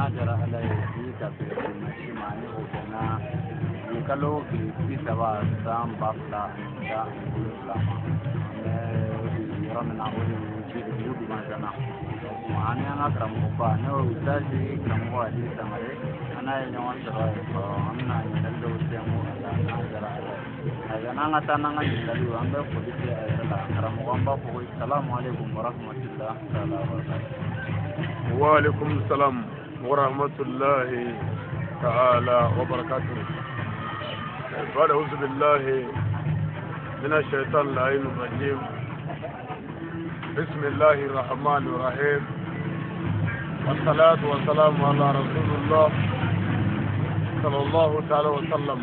N'a diyara Ala ye, bi ka bɛn dimanche ma, ni o bɛnna bi kalo tile 30 san 2017 ma. An bɛ yɔrɔ min na, o de ye Jelibugu Dumanzana. An ni an ka karamɔgɔba, n'o ye Utazi karamɔgɔ Ali Sangare, an n'a ye ɲɔgɔn sɔrɔ yen. An bɛna ɲininkali dɔw tɛnku a la, n'a diyara Ala ye. Nka yan'an ka taa n'an ka ɲininkaliw, an bɛ foli kɛ a yɛrɛ la. Karamɔgɔ, an b'a fɔ ko salamu aleykum warahmatulah taala wa barakatuh. Wa alaikum salam wa rahmatullahi ta'ala wa barakatuh. بعد أعوذ بالله من الشيطان اللعين الرجيم، بسم الله الرحمن الرحيم، والصلاة والسلام على رسول الله صلى الله تعالى وسلم،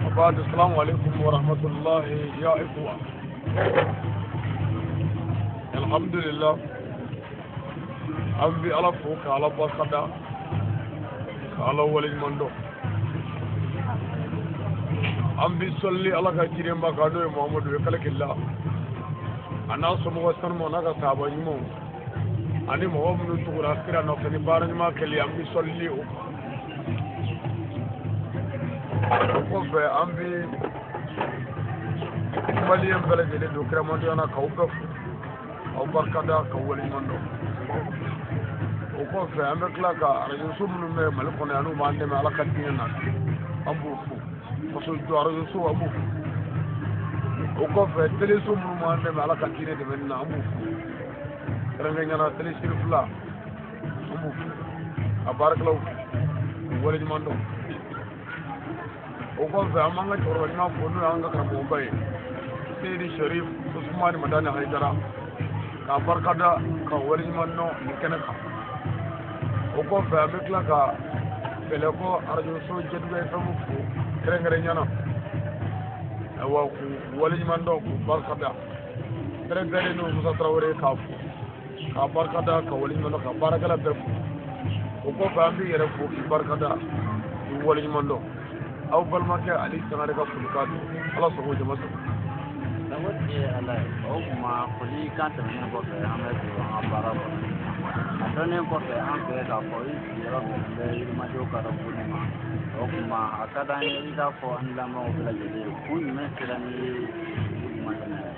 وبعد، السلام عليكم ورحمة الله يا إخوة. الحمد لله، an bɛ Ala fo ka Ala barika da, ka Ala waleɲuman dɔn. An bɛ sɔli Ala ka cidenba kan, n'o ye Muhamadu ye, kala a n'a somɔgɔ sanumaw n'a ka sahaba ɲumanw ani mɔgɔ minnu tugura kira nɔfɛ ni baara ɲuman kɛli. An bɛ sɔli o kan. O kɔfɛ, an bɛ maliyɛn bɛɛ lajɛlen don kiramandoya na, k'aw bɛɛ fo, aw barikada, ka waleɲuman dɔn. O kɔfɛ, an bɛ tila ka arajoso minnu bɛ Mali kɔnɔ yan, n'u b'an dɛmɛ Ala ka diinɛ na, an b'u fo. Faso jɔ arajoso, an b'u fo. O kɔfɛ, teleso minnu b'an dɛmɛ Ala ka diinɛ dɛmɛni na, an b'u fo. Kɛrɛnkɛrɛnnenya la, tele siri fila, an b'u fo, a baarakɛlaw fo, k'u waleɲuman dɔn. O kɔfɛ, an b'an ka cɛkɔrɔba ɲuman fo, n'o y'an ka karamɔgɔba ye, Seyidi Sharif Usumani Madani Hayidara, k'a barikada, ka waleɲuman dɔn nin kɛnɛ kan. O kɔfɛ, an bɛ tila ka Bɛlɛkɔ arajoso Jɛdugu FM fo kɛrɛnkɛrɛnnenya na, ayiwa, k'u waleɲuman dɔn, k'u barikada. Kɛrɛnkɛrɛnnen n'o Musa Tarawele, k'a fo, k'a barikada, ka waleɲuman dɔn, ka baarakɛla bɛɛ fo. O kɔfɛ, an b'i yɛrɛ fo, k'i barikada, k'i waleɲuman dɔn. Aw balimakɛ Ali Sangare ka folikan don. Ala sago, jama sago. Sago tɛ Ala ye. O tuma, foli kan tɛmɛnen kɔfɛ, an bɛ don an ka baara kɔnɔ. A dɔnnen kɔfɛ an fɛ k'a fɔ i sigiyɔrɔ bɛnnen bɛ Yirimajɔ Kadɔbugu ma, o tuma a ka d'an ye i k'a fɔ an lamɛnw bɛɛ lajɛlen ye, kun jumɛn sera n'i ye Dugumanzana ye?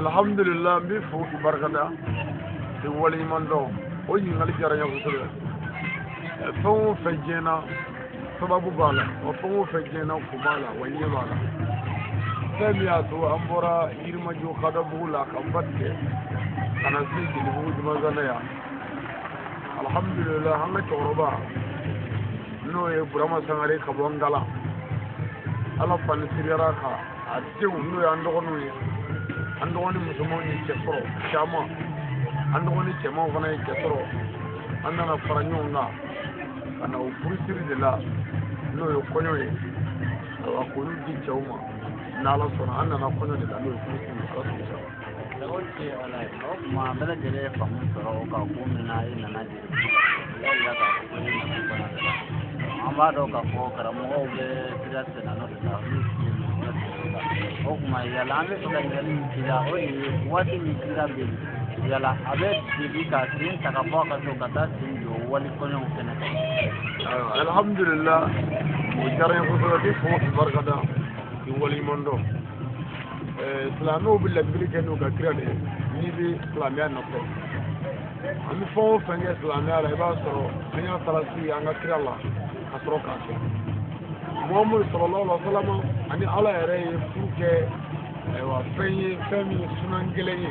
Alhamdulillah, n b'i fo k'i barikada, k'i waleɲuman dɔn. O ɲininkali diyara n ye kosɛbɛ. Fɛn o fɛn diɲɛ na, sababu b'a la. Wa fɛn o fɛn diɲɛ na, kun b'a la, wa ɲɛ b'a la. Fɛn min y'a to an bɔra Yirimajɔ Kadɔbugu la ka ba tigɛ ka na se Jelibugu Dumanzana yan, alhamdulillah, an ka cɛkɔrɔba, n'o ye Burama Sangare ka bɔ Ngala, Ala fani siriyara ka a denw, n'o y'an dɔgɔninw ye, an dɔgɔnin musomanw ye cɛ sɔrɔ caman, an dɔgɔnin cɛmanw fana ye cɛ sɔrɔ. An nana fara ɲɔgɔn kan ka na o furusiri de la, n'o ye kɔɲɔ ye. Ayiwa, k'olu di cɛw ma, n'Ala sɔnna. An nana kɔɲɔ de la, n'o ye furusiri, Ala sɔnna. Sago tɛ Ala ye. O tuma, bɛɛ lajɛlen ye faamu sɔrɔ o kan kun min na i nana Jelibugu la, o y'a yira k'a fɔ ko i nana kɔɲɔ de la. An b'a dɔn k'a fɔ karamɔgɔw bɛ sira senna de la, olu sigilen don sira senna la. O tuma, yala an bɛ fɛ ka ɲininkali min k'i la, o de ye waati min kira bɛ yen, yala a bɛ deli ka sen ta ka bɔ a ka so ka taa sen jɔ wali kɔɲɔw kɛnɛ kan? Ayiwa, alhamdulillah, o diyara n ye kosɛbɛ. K'i fo k'i barikada, k'i waleɲuman dɔn. Silamɛw bɛ ladili kɛ n'u ka kira de ye. N'i bɛ silamɛya nɔfɛ, an bɛ fɛn o fɛn kɛ silamɛya la, i b'a sɔrɔ an y'a sarasi an ka kira la ka sɔrɔ k'a kɛ. Muhamadu sallallahu alaihi wa sallam ani Ala yɛrɛ ye furu kɛ, ayiwa, fɛn ye, fɛn min ye sunan gɛlɛn ye,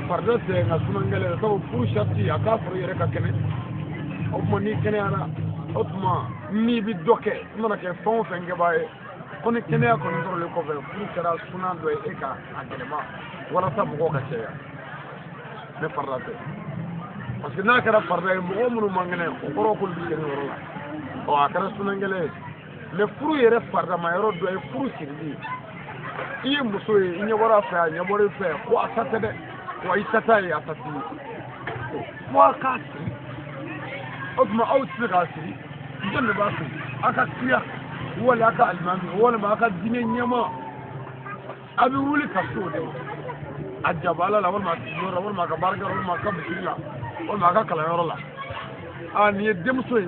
farida tɛ, nka sunan gɛlɛn. Sabu furu sarati, a k'a sɔrɔ i yɛrɛ ka kɛnɛ. O tuma, n'i kɛnɛyara, o tuma n'i bɛ dɔ kɛ, i mana kɛ fɛn o fɛn kɛbaa ye, ko ni kɛnɛya kɔni sɔrɔlen kɔfɛ, furu kɛra sunan dɔ ye e ka a gɛlɛma walasa mɔgɔw ka caya. Ne farida tɛ, parce que n'a kɛra farida ye, mɔgɔ minnu man kɛnɛ, o kɔrɔ k'olu bɛ sɛgɛn yɔrɔ la. Ɔ, a kɛra sunan gɛlɛn ye. Mais furu yɛrɛ faridama yɔrɔ dɔ ye furu sirili ye. I ye muso ye, i ɲɛ bɔra a fɛ, a ɲɛ bɔra i fɛ, ko a ta tɛ dɛ, wa i ta t'a ye, a ta t'i ye, fo a k'a siri. O tuma, aw tɛ se k'a siri, jɔn de b'a siri? A ka kira, wala a ka alimami, walima a ka diinɛ ɲɛmaa. A bɛ wuli ka se o de ma a jabala la, walima a sigiyɔrɔ la, walima a ka baarakɛyɔrɔ, walima a ka misiri la. walima a ka kalanyɔrɔ la, aa nin ye denmuso ye,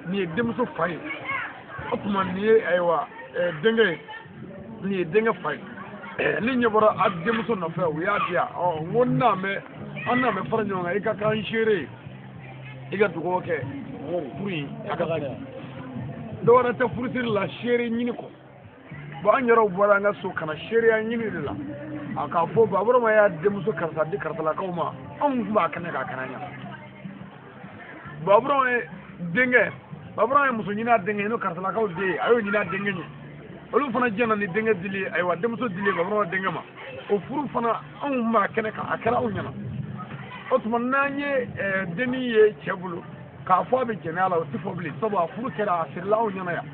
nin ye denmuso fa ye, o tuma nin ye ayiwa denkɛ ye, nin ye denkɛ fa ye. Ni ɲɛ bɔra a denmuso nɔfɛ, u y'a di yan, ɔ n ko n'a mɛn an n'a mɛn fara ɲɔgɔn kan, i ka k'an seere ye, i ka dugawu kɛ furu in a ka sigi. Dɔwɛrɛ tɛ furusiri la seere ɲini kɔ. Bon, an yɛrɛw bɔra an ka so ka na seereya ɲini de la, a k'a fɔ Baburama y'a denmuso karisa di karisalakaw ma, anw tun b'a kɛnɛ k'a kɛnɛ ɲɛ. Baburama ye denkɛ, Baburama ye muso ɲini a denkɛ ye, n'o karisalakaw den ye, a y'o ɲini a denkɛ ɲɛ, olu fana jɛna ni denkɛ dili ye, ayiwa denmuso dili ye Baburama denkɛ ma. O furu fana anw tun b'a kɛnɛ kan, a kɛra anw ɲɛna. O tuma n'an ye dennin ye cɛ bolo k'a fɔ a bɛ jɛnɛya la, o tɛ fɔ bilen, sabu a furu kɛra, a sirila anw ɲɛna yan.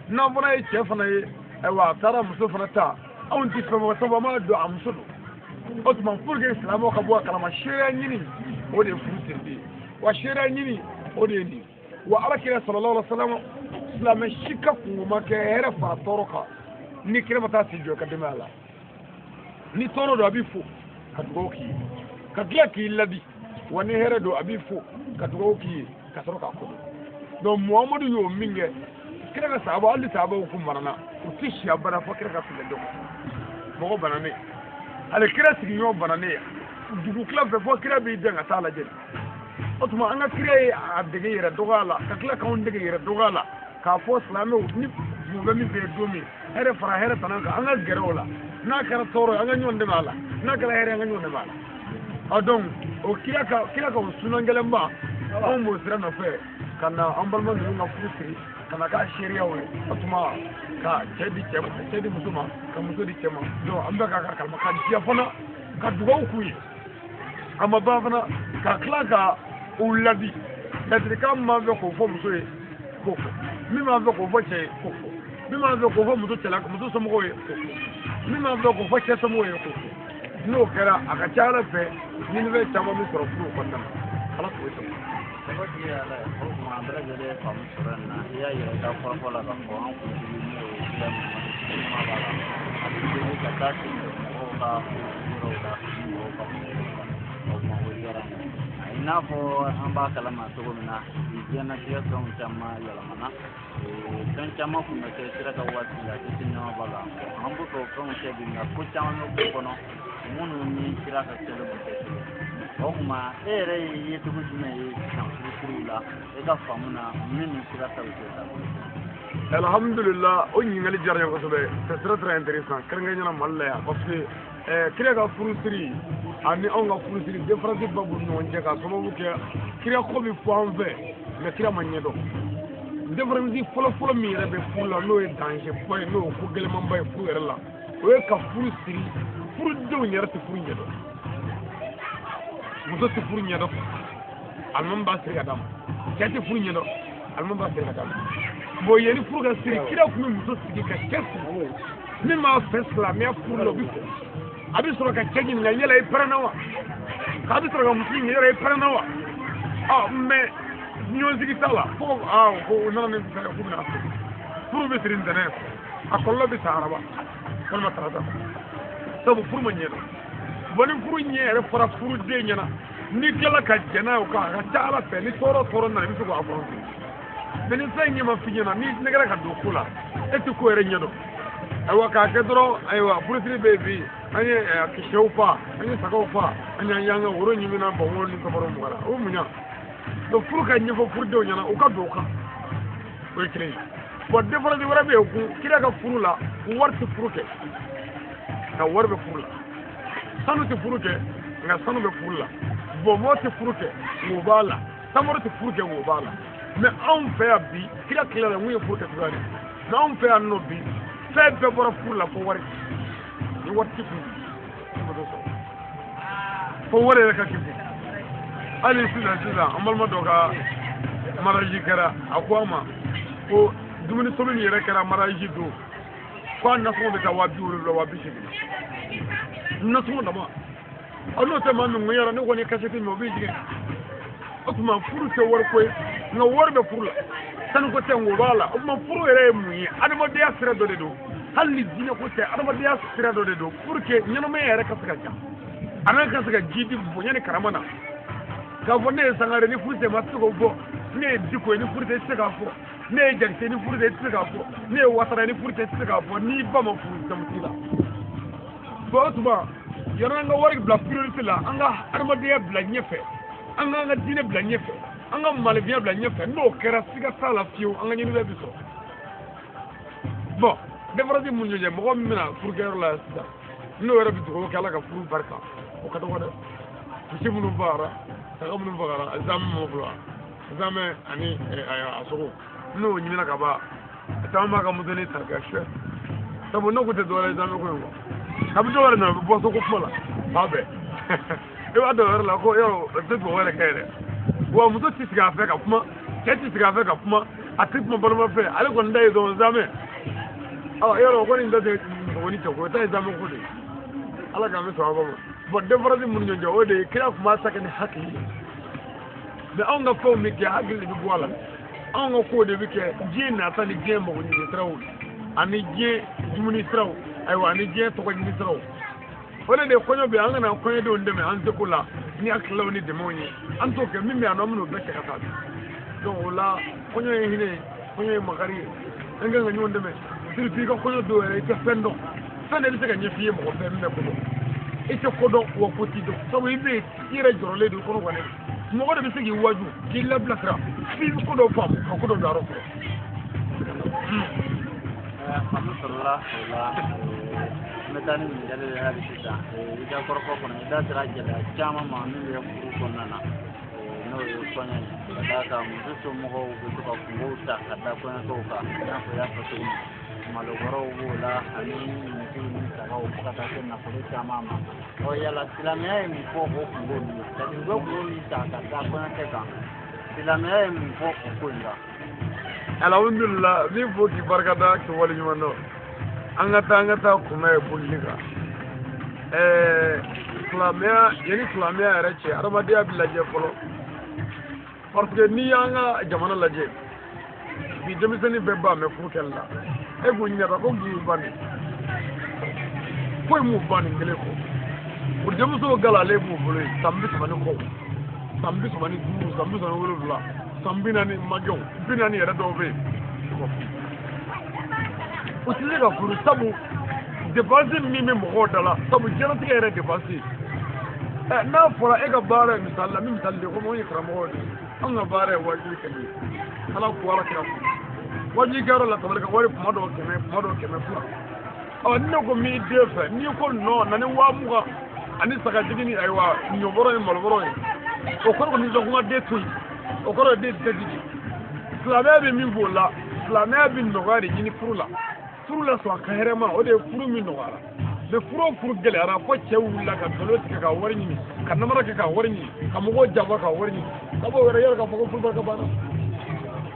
N'an fana ye cɛ fana ye, ayiwa a taara muso fana ta, anw tɛ fɛn fɔ, sabu an b'a dɔn a muso don. O tuma pour que silamɛw ka bɔ a kalama, seereya ɲini o de ye furu sirili ye, wa seereya ɲini o de ye nin. Wa ala kira sallallahu alaihi wa sallam, silamɛ si ka kungo ma kɛ hɛrɛ fara tɔɔrɔ kan ni kira ma taa sigi jɔ ka denbaya la. Ni tɔɔrɔ don, a b'i fo ka dugawu k'i ye, ka tila k'i ladi, wa ni hɛrɛ don, a b'i fo ka dugawu k'i ye, ka sɔrɔ k'a ko. Donc Muhamadu y'o min kɛ, kira ka sahaba, hali sahabaw kun banana, u tɛ siya bana fɔ kira ka filɛ dɔ mɔgɔ bananen, hali kira sigiɲɔgɔn bananen dugu tila fɛ fɔ kira b'i dɛn ka taa lajɛ. O tuma an ka kira ye a dege yɛrɛ dɔgɔya la, ka tila k'anw dege yɛrɛ dɔgɔya la, k'a fɔ silamɛw ni mun bɛ min fɛ don min, hɛrɛ fara hɛrɛ tana kan, an ka gɛrɛ o la, n'a kɛra tɔɔrɔ ye an ka ɲɔgɔn dɛmɛ a la, n'a kɛra hɛrɛ ye an ka ɲɔgɔn dɛmɛ a la. Ɔ donc o kira ka o sunan gɛlɛnba, anw b'o sira nɔfɛ ka na an balima ninnu ka furu siri, ka na k'a seereyaw ye. O tuma ka cɛ di cɛ ma, cɛ di muso ma, ka muso di cɛ ma. Donc an bɛ k'a kalama ka diya fana, ka dugawu k'u ye, a ma ban fana ka tila ka u ladi. Ladilikan min b'an fɛ k'o fɔ muso ye k'o fɔ, min b'an fɛ k'o fɔ cɛ ye k'o fɔ, min b'an fɛ k'o fɔ muso cɛla muso somɔgɔw ye k'o fɔ, min b'an fɛ k'o fɔ cɛ somɔgɔw ye k'o fɔ. N'o kɛra, a ka ca ala fɛ ɲinifɛn caman bɛ sɔrɔ furu kɔnɔna na. Ala k'o sɔrɔ. Tɔgɔ tigi ala ye, o tuma an bɛɛ lajɛlen ye faamu sɔrɔ nin na. I y'a yira i ka kɔrɔfɔ la k'a fɔ an kuntigi n'o ye kira Muhamadu kuma b'a la, a bɛ deli ka taa se mɔgɔw ka yɔrɔw la, mɔgɔw ka yɔrɔw la. O tuma o diyara n ye. I n'a fɔ an b'a kalama cogo min na, bi diɲɛlatigɛ fɛnw caman yɛlɛmana, fɛn caman kun bɛ kɛ kira ka waati la, kisi nɛɛma b'a la. An bɛ k'o fɛnw kɛ bi, nka ko caman bɛ ko kɔnɔ minnu ni kira ka kɛlenw tɛ kelen. O tuma e yɛrɛ ye yecogo jumɛn ye sisan furusiriw la, e ka faamu na, min ni kira taw tɛ taa bolo? Alhamdulillah, o ɲininkali diyara n ye kosɛbɛ. C'est très très intéressant, kɛrɛnkɛrɛnnenya la Mali la yan, parce que kira ka furusiri ani anw ka furusiri différence ba b'u ni ɲɔgɔn cɛ, k'a sababu kɛ kira ko bɛ fɔ an fɛ, mais kira ma ɲɛdɔn. Différence fɔlɔ-fɔlɔ min yɛrɛ bɛ furu la, n'o ye danger ba ye, n'o ye ko gɛlɛnmanba ye furu yɛrɛ la, o ye ka furu siri, furudenw yɛrɛ tɛ furu ɲɛdɔn. Muso tɛ furu ɲɛdɔn, alimami b'a siri ka d'a ma. Cɛ tɛ furu ɲɛdɔn, alimami b'a siri ka d'a ma. Bon, yanni furu ka siri, kira tun bɛ muso sigi ka cɛ sigi, min b'a fɛ silamɛya furu la, o bɛ fɔ. A bɛ sɔrɔ ka cɛ ɲininka, yala i pɛrɛnna wa? K'a bɛ sɔrɔ ka muso ɲininka, yala i pɛrɛnna wa? Ɔ mais ɲɔgɔnsigi t'a la fo ko u nana ni fɛn k'u bɛna siri. Furu bɛ siri ntɛnɛn, a kɔlɔlɔ bɛ sa araba walima tarata, sabu furu ma ɲɛdɔn. Bon, ni furu ɲɛ yɛrɛ fɔra furuden ɲɛna, n'i tilala ka jɛn n'a ye o kan, a ka ca ala fɛ ni tɔɔrɔ tɔɔrɔ nana, i bɛ se k'o affronter. Mais ni fɛn ɲɛ ma f'i ɲɛna, n'i nɛgɛra ka don ko la, e tɛ ko yɛrɛ ɲɛdɔn. Ayiwa k'a kɛ dɔrɔn, ayiwa furusiri bɛ yen bi, an ye sɛw fa, an ye sagaw fa, an y'an ka woro ɲimina bɔnbɔn ni sabaro mugara, o mun ya? Donc furu ka ɲɛfɔ furudenw ɲɛna, u ka don o kan, o ye kelen ye. Bon, différence wɛrɛ bɛ yen kun, kira ka furu la, wari tɛ furu kɛ, nka wari bɛ furu la. Sanu tɛ furu kɛ, nka sanu bɛ furu la. Bɔnbɔn tɛ furu kɛ, nka o b'a la. Tamaro tɛ furu kɛ, nka o b'a la. Mais anw fɛ yan bi, kira tilala mun ye furu kɛ cogoya di? Mais anw fɛ yan nɔ bi, fɛn bɛɛ bɔra furu la fo wari. Ni wari t'i kun, i t'o sɔrɔ. Fo wari yɛrɛ ka k'i kun. Hali sisan sisan, an balima dɔ ka mariage kɛra, a ko a ma ko dumuni tobi min yɛrɛ kɛra mariage don, ko a nasɔngɔ bɛ taa 70,000, 80,000, nasɔngɔ dama. Ɔ n'o tɛ maa min kun yɛrɛ, ne kɔni ye kasɛti min, o b'i jigin. O tuma furu tɛ wari ko ye, nka wari bɛ furu la. Sanuko tɛ, nko b'a la. O tuma furu yɛrɛ ye mun ye? Adamadenya sira dɔ de don, hali ni diinɛ ko tɛ, adamadenya sira dɔ de don pour que ɲɛnamaya yɛrɛ ka se ka ja, a n'a ka se ka ji di bonya ni karama na. K'a fɔ ne ye Sangare ni furu tɛ ma tɛ se k'o fɔ, ne ye Diko ye ni furu tɛ i tɛ se k'a fɔ, ne ye Jakite ni furu tɛ i tɛ se k'a fɔ, ne ye Watara ye ni furu tɛ i tɛ se k'a fɔ, n'i ba ma furu jamu t'i la. Bon o tuma yɔrɔ an ka wari bila priorité la, an ka adamadenya bila ɲɛfɛ, an k'an ka diinɛ bila ɲɛfɛ, an ka malibiya bila ɲɛfɛ. N'o kɛra siga t'a la fiyewu, an ka ɲinibɛ bɛ sɔrɔ. Bon différence mun ɲɔgɔn cɛ, mɔgɔ min bɛna furukɛyɔrɔ la sisan n'o yɛrɛ bɛ dugawu kɛ Ala ka furu barika, o ka dɔgɔ dɛ. Misi minnu fagara, saga minnu fagara, zamɛ m'o bolo, zamɛ ani a sogo n'o ɲinina ka ban, caman b'a ka mutoni ta ka suɛ. Sabu n'o kun tɛ dɔwɛrɛ ye zamɛ ko in kɔ, kabi dɔw yɛrɛ nana u bɛ bɔ so ko kuma la fan bɛɛ. I b'a dɔn yɔrɔ la ko yɔrɔ o tɛ dugawu yɛrɛ kɛ yɛrɛ. Wa muso tɛ sigi a fɛ ka kuma, cɛ tɛ sigi a fɛ ka kuma, a tɛ kuma balima fɛ, ale kɔni ta ye dɔrɔn zamɛ. Ɔ yɔrɔ o kɔni ta tɛ mɔgɔ ni cɛ ko, o ta ye zamɛ ko de ye. Ala k'an bɛ sɔn ma. Bon différence minnu ɲɔgɔn cɛ, o de ye kira tun b'a ta kɛ ni hakili ye. Mais anw ka fɛnw bɛ kɛ hakili de bɛ bɔ a la, anw ka kow de bɛ kɛ diɲɛ nata ni diɲɛ magoɲini siraw ani diɲɛ dumuni siraw, ayiwa ani diɲɛ tɔgɔ ɲini siraw. O de ye kɔɲɔ bɛ, an kana kɔɲɔdenw dɛmɛ an seko la ni hakililaw ni dɛmɛw ye, an t'o kɛ min bɛ yan nɔ, an bɛn'o bɛɛ cɛ ka taa. Donc o la kɔɲɔ ye hinɛ ye, kɔɲɔ ye makari ye, an kan ka ɲɔgɔn dɛmɛ. Surtout i ka kɔɲɔ dɔw yɛrɛ i tɛ fɛn dɔn, fɛn de bɛ se ka ɲɛf'i ye mɔgɔ fɛ min bɛ ko dɔn. I tɛ ko dɔn wa ko t'i dɔn, sabu i bɛ yen i yɛrɛ jɔrɔlen don i kɔnɔ kɔni. Mɔgɔ de bɛ se k'i waju k'i labilasira f'i bɛ ko dɔ faamu ka ko dɔ bila yɔrɔ kɔrɔ. Faamu sɔrɔla o la. N bɛ taa ni ɲininkali ye hali sisan. I ka kɔrɔfɔ kɔnɔ i da sera gɛlɛya caman ma min bɛ furu kɔnɔna na, n'o ye kɔɲɔ ye. Ka d'a kan muso somɔgɔw bɛ to ka kungow ta ka da kɔɲɔkɛw kan, i n'a fɔ i y'a fɔ cogo min, malokɔrɔw b'o la ani misiw ni sagaw fo ka taa se nafolo caman ma. Ɔ yala silamɛya ye mun fɔ o kungo ninnu na? C'est à dire u bɛ kungo min ta ka da kɔɲɔkɛ kan, silamɛya ye mun fɔ o ko in kan? Alhamdulillah, min fo k'i barika da k'i waleɲuman dɔn. An ka taa kunbɛ bolili kan. Silamɛya yanni silamɛya yɛrɛ cɛ, adamadenya bɛ lajɛ fɔlɔ. Parce que n'i y'an ka jamana lajɛ bi, denmisɛnnin bɛɛ ba mɛ furu kɛli la. E k'u ɲininka ko mun y'u ba nin, foyi m'u ba nin kelen kɔ. O denmusow galalen b'u bolo yen san 30 ni kɔ, san 35, san 37, san 40 majɔw, 40 yɛrɛ dɔw bɛ yen. U tɛ se ka furu sabu dépense min bɛ mɔgɔw da la, sabu diɲɛlatigɛ yɛrɛ dépense. N'a fɔra e ka baara ye misali la, min misali de komi anw ye karamɔgɔw de ye, anw ka baara ye wajibi kɛli ye. Ala ko Ala kira ko wajibi kɛyɔrɔ la tabali ka wari kuma dɔw 100, kuma dɔw 200. Ɔ ni ne ko n b'i den fɛ, n'i ko nɔ na ni 20,000 ani sagajigi ni ayiwa ɲɔbɔrɔ ni malobɔrɔ ye, o kɔrɔ ko nisɔn kuma den to yen, o kɔrɔ ye den tɛ jigin. Silamɛya bɛ min f'o la, silamɛya bɛ nɔgɔya de ɲini furu la. Furu la sɔn a ka hɛrɛ ma, o de ye furu min nɔgɔyara. Mais furu o furu gɛlɛyara fo cɛ wulila ka nkalon tigɛ ka wari ɲini, ka namara kɛ ka wari ɲini, ka mɔgɔw janfa ka wari ɲini, ka bɔ yɛrɛ yɛrɛ k'a fɔ ko furu barika banna.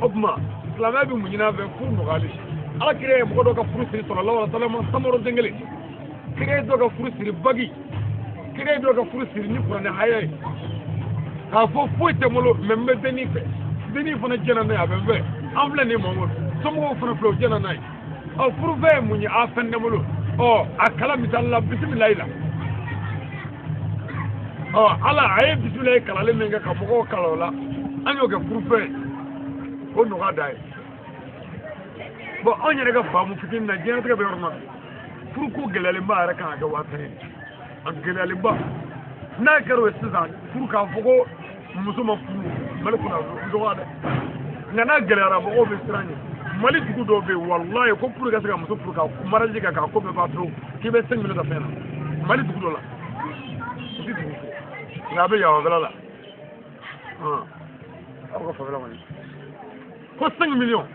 O tuma silamɛya bɛ mun ɲini an fɛ? Furu nɔgɔyali. Ala kira ye mɔgɔ dɔ ka furu siri sallallahu alaihi wa sallam samaro den kelen. Kira ye dɔ ka furu siri bagi, kira ye dɔ ka furu siri ni kuranɛ haya ye, k'a fɔ foyi tɛ n bolo mɛ n bɛ dennin fɛ, dennin fana jɛnna n'a ye, a bɛ n fɛ, an filɛ nin ye Mamadu, somɔgɔw fana filɛ o jɛnna n'a ye. Ɔ furufɛn ye mun ye? A fɛn tɛ n bolo. Ɔ a kala misali la bisimilayi la. Ɔ Ala a ye bisimilayi kalalen min kɛ ka mɔgɔw kalan o la, an y'o kɛ furufɛn ye, o nɔgɔya da ye. Bon anw yɛrɛ ka faamu fitinin na, diɲɛlatigɛ bɛ yɔrɔ min na bi, furuko gɛlɛyalenba yɛrɛ kan ka kɛ 10,000 ye, a gɛlɛyalenba. N'a kɛra o ye sisan, furu k'a fɔ ko muso ma furu Mali kɔnɔ a bɛ dɔgɔya dɛ. Nka n'a gɛlɛyara mɔgɔw bɛ siran ɲɛ. Mali dugu dɔw bɛ yen walayi ko pour ka se ka muso furu ka mariage kɛ k'a ko bɛɛ ban pewu, k'i bɛ 5 millions ta fɛn na Mali dugu dɔ la. U tɛ dugu fɔ nka a bɛ yafa la. Aw ka fanfɛla kɔni ko 5 millions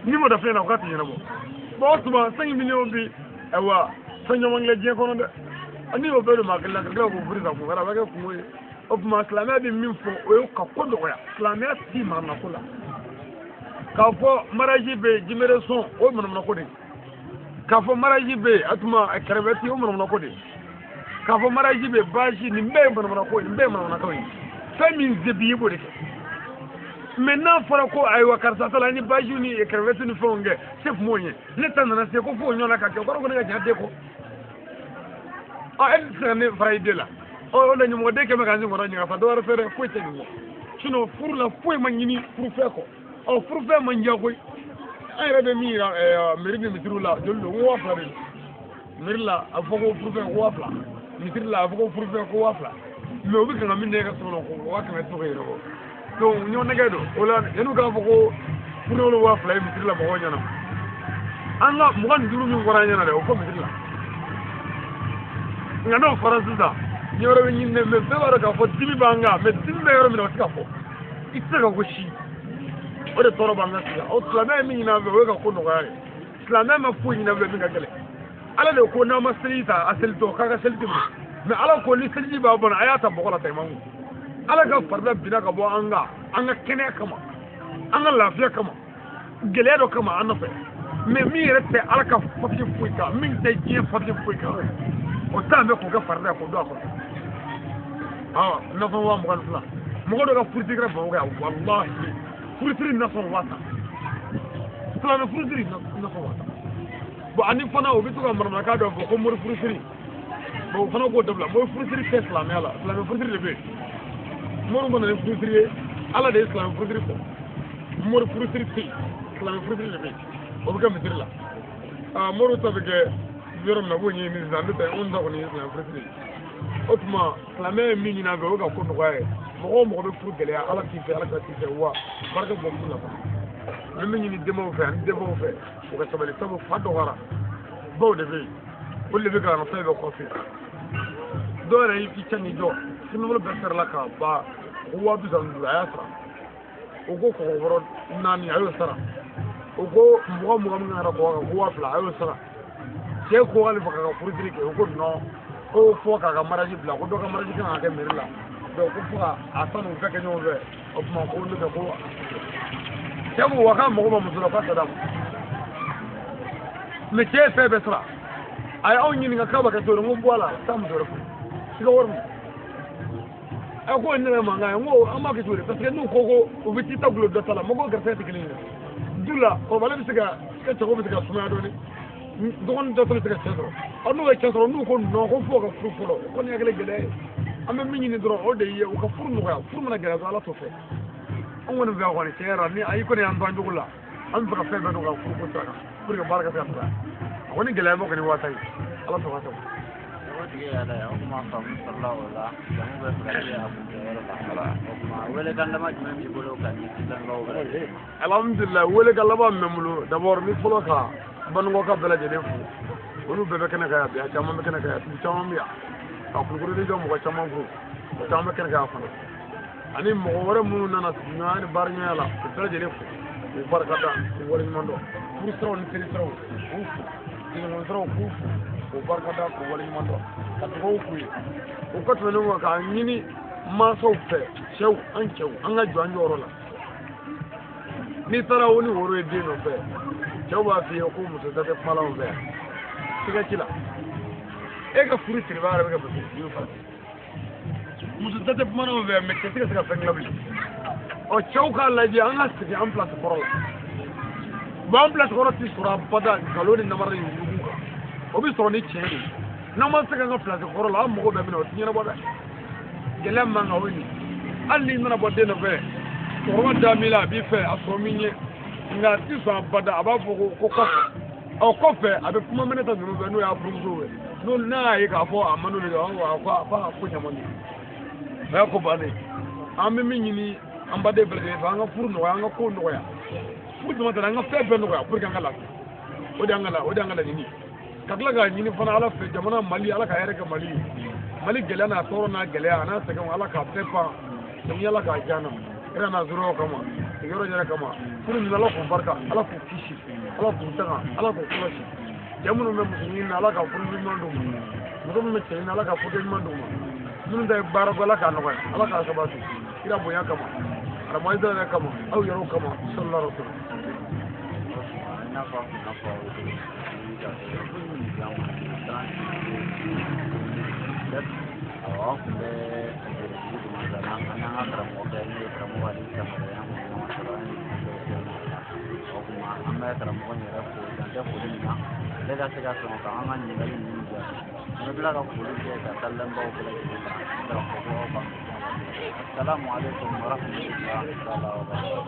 n'i m'o da fɛn na k'a tɛ ɲɛnabɔ. Bon o tuma 5 millions bi ayiwa fɛn caman kɛ diɲɛ kɔnɔ dɛ. N'i y'o bɛɛ don maa kelen na ka tila k'o furu sa kun wɛrɛ, a bɛ kɛ kungo ye. O tuma silamɛya bɛ min fɔ o ye ka ko nɔgɔya. Silamɛya ti manamana ko la. K'a fɔ mariage bɛ yen jimere sɔn, o ye manamana ko de ye. K'a fɔ mariage bɛ yen a tuma kɛrɛfɛti, o ye manamana ko de ye. K'a fɔ mariage bɛ yen baasi, nin bɛɛ ye manamana ko ye, nin bɛɛ ye manamana ko ye. Fɛn min se b'i ye i b'o de kɛ. Mais n'a fɔra ko ayiwa karisa ta la ni baasiw ni kɛrɛfɛti ni fɛnw kɛ se tun b'o ɲɛ, ne ta nana se ko fo o ɲɔgɔnna ka kɛ, o kɔrɔ ko ne ka jɛn den kɔ. Ɔ e tɛ se ka ne fara i den la. Ɔ o la ɲɛmɔgɔden kɛmɛ k'an senkɔrɔ ɲininka sa dɔwɛrɛ fɛ dɛ foyi tɛ nin kɔ sinon furu la foyi ma ɲini furufɛn kɔ ɔ furufɛn man diya koyi an yɛrɛ bɛ min yira mairie ni misiriw la joli don ko 2000 de don mairie la a bɛ fɔ ko furufɛn ko 2000 misiri la a bɛ fɔ ko furufɛn ko 2000 mais u bɛ kan ka min kɛ ka so kɔnɔ ko 100 000 tɛ se k'o ɲɛnabɔ donc ɲɔgɔn nɛgɛ don o la yan'u k'a fɔ ko furufɛn 2000 ye misiri la mɔgɔw ɲɛna an ka 25 min fɔra an ɲɛna dɛ o fɔ misiri la nka n'o fɔra sisan ɲɛ wɛrɛ bɛ ɲini dɛ mais bɛɛ b'a dɔn k'a fɔ dimi b'an kan mais dimi bɛ yɔrɔ min na o tɛ ka fɔ i tɛ se ka ko si o de tɔɔrɔ b'an kan sisan o silamɛya ye min ɲini an fɛ o ye ka ko nɔgɔya de silamɛya ma foyi ɲini an fɛ min ka gɛlɛn ala de ko n'an ma seliji ta a selitɔ k'a ka seli tɛ minɛ mais ala ko ni seliji b'a bɔnna a y'a ta bɔgɔ la tayimamu ala ka farida binna ka bɔ an kan an ka kɛnɛya kama an ka lafiya kama gɛlɛya dɔ kama an nɔfɛ mais min yɛrɛ tɛ ala ka papiye foyi kan min tɛ diɲɛ papiye foyi kan o t'an bɛ k'o kɛ farida k'o don a kɔnɔ awɔ nasɔn 22,000 mɔgɔ dɔ ka furusiri kɛra Bamakɔ yan walahi furusiri nasɔn 10,000 silamɛ furusiri nasɔn 10,000 bon ani fana u bɛ to ka manamanakan dɔ fɔ ko mori furusiri bon o fana k'o dabila mori furusiri tɛ silamɛya la silamɛ furusiri de bɛ yen mori mana ni furusiri ye ala de ye silamɛ furusiri fɔ mori furusiri tɛ yen silamɛ furusiri de bɛ yen o bɛ kɛ misiri la aa moriw ta bɛ kɛ yɔrɔ min na u b'o ɲɛɲini sisan n'o tɛ anw ta kɔni ye silamɛ furusiri ye o tuma silamɛ ye min ɲini an fɛ o ye ka ko nɔgɔya ye mɔgɔ o mɔgɔ bɛ furu gɛlɛya ala t'i fɛ ala ka t'i fɛ wa barika bɔ furu la fana n bɛ min ɲini denbaw fɛ ani denbaw fɛ u ka sabali sabu fa dɔgɔyara baw de bɛ yen olu de bɛ ka fɛn bɛɛ kɔfɛ dɔw yɛrɛ y'i cɛ n'i jɔ sinabolo bɛɛ sarala k'a ban ko 35,000 a y'a sara o ko kɔgɔbɔrɔ 4 a y'o sara o ko mɔgɔ mɔgɔ min kan ka kɔgɔ kan ko 2000 a y'o sara cɛ ko k'ale fɛ k'a ka furusiri kɛ o ko non ko fo k'a ka mariage bila ko dɔ ka mariage kan ka kɛ mairie la donc ko fo ka a ta n'u bɛɛ kɛ ɲɔgɔn fɛ o tuma ko n'o tɛ ko cɛ ko wa k'a mago bɛ muso la k'a tɛ d'a ma mais cɛ ye fɛn bɛɛ sara a ye anw ɲininka k'a b'a kɛ cogo di n ko bɔ a la taa muso wɛrɛ furu i ka wari minɛ a ko ne yɛrɛ mankan ye n ko an b'a kɛ cogo di parce que n'u ko ko u bɛ t'i ta gulo dɔ ta la mɔgɔw garisɛgɛ tɛ kelen ye du la kɔrɔbalen bɛ se ka i ka cɛko bɛ se ka sumaya dɔɔnin dɔgɔnin dɔ bɛ se ka cɛ sɔrɔ ɔ n'u ye cɛ sɔrɔ n'u ko non ko f'o ka furu fɔlɔ o kɔni y'a kɛlen gɛlɛya ye an bɛ min ɲini dɔrɔn o de ye u ka furu nɔgɔya furu mana gɛlɛya dɔrɔn ala t'o fɛ an kɔni fɛ yan kɔni tiɲɛ yɛrɛ la ni ayi kɔni y'an to an jogo la an bɛ fɛ ka fɛn bɛɛ nɔgɔya furu ko sira kan pour que baara ka se ka nɔgɔya a kɔni gɛlɛya ma kɔni waati ye ala sɔrɔ ka sɔrɔ. O tigi yɛrɛ o kuma faamu sɔrɔla o la jamu bɛ fɛ ka se a kuncɛyɔrɔ la o tuma welekan dama jumɛn b'i bolo ka ɲɛsin lamɛnbagaw bɛɛ lajɛlen ma. Alhamdulilayi welekan laban min bɛ n bolo d'abord n bɛ fɔlɔ ka Banikɔka bɛɛ lajɛlen fo olu bɛɛ bɛ kɛnɛ kan yan bi a caman bɛ kɛnɛ kan yan dugu caman bɛ yan ka kulukoro jɔ mɔgɔ caman fo o caman bɛ kɛnɛ kan yan fana ani mɔgɔ wɛrɛ minnu nana sigiɲɔgɔnya ni baaraɲɔgɔnya la u bɛɛ lajɛlen fo k'u barikada k'u waleɲuman dɔn furu siraw ni teri siraw k'u fo sigiɲɔgɔn siraw k'u fo k'u barikada k'u waleɲuman dɔn ka dugawu k'u ye o ka tɛmɛnen kɔ k'a ɲini mansaw fɛ cɛw an cɛw an ka jɔ an jɔyɔrɔ la n'i taara o ni woro ye den nɔfɛ cɛw b'a f'i ye ko muso ta tɛ kuma la anw fɛ yan siga ci la e ka furu siribaga yɛrɛ bɛ kɛ muso ye farati muso ta tɛ kuma anw fɛ yan mais cɛ tɛ ka se ka fɛn dilan bilen ɔ cɛw k'a lajɛ an ka segin an place kɔrɔ la bon an place kɔrɔ ti sɔrɔ abada nkalon ni namara ni yurugu kan o bɛ sɔrɔ ni tiɲɛ de ye n'an ma se k'an ka place kɔrɔ la an mago bɛɛ bɛ na o ti ɲɛnabɔ dɛ gɛlɛya man kan o ye nin hali n'i nana bɔ den nɔfɛ cɛkɔrɔba da min la a b'i fɛ a sɔrɔ min ɲɛ nka a ti sɔn abada a b'a fɔ ko kɔfɛ ɔ kɔfɛ a bɛ kuma minɛ ta ninnu fɛ n'o y'a furumusow ye n'o n'a y'a ye k'a fɔ a man d'olu ye a ko a ko ɲama don o y'a ko bannen an bɛ min ɲini an baden bɛɛ lajɛlen fɛ an ka furu nɔgɔya an ka ko nɔgɔya furu jama tɛ an ka fɛn bɛɛ nɔgɔya pour que an ka lafiya o de y'an ka la o de y'an ka laɲini ka tila k'a ɲini fana ala fɛ jamana Mali ala ka hɛrɛ kɛ Mali ye Mali gɛlɛya n'a tɔɔrɔ n'a gɛlɛya a n'a sɛgɛnw ala k'a bɛɛ ban samiya ala k'a diya an na kira n'a zorow kama sigiyɔrɔ yɛrɛ kama furu ninnu ala k'u barika ala k'u kisi ala k'u tanga ala k'u kɔlɔsi cɛ minnu bɛ muso ɲini na ala ka furu ɲuman d'u ma muso minnu bɛ cɛ ɲini ala ka furu ɲuman d'u ma minnu ta ye baara ko ala k'a nɔgɔya ala k'a sabati kira bonya kama adamaden yɛrɛ kama aw yɛrɛw kama sallallahu alaihi wasallam. I n'a fɔ an kun y'a fɔ aw ye cogo min ka furu min di an ma Awɔ, an tun bɛ dugu duman na, an n'an ka karamɔgɔkɛ n'o ye karamɔgɔ Ali Kamara ye, an kun ɲɔgɔn sɔrɔ, an ye dɔw kɛ ɲɔgɔn na. O tuma an bɛ karamɔgɔ in yɛrɛ fo dan tɛ foli min na, ale ka se ka sɔn ka an ka ɲininkali ninnu jaabi. An bɛ tila ka foli kɛ ka taa lamɛnbaaw bɛɛ lajɛlen ma k'a fɔ ko aw k'an bɛn. Assalamu alaikum warahmatullahi ta'ala wabarakatuh.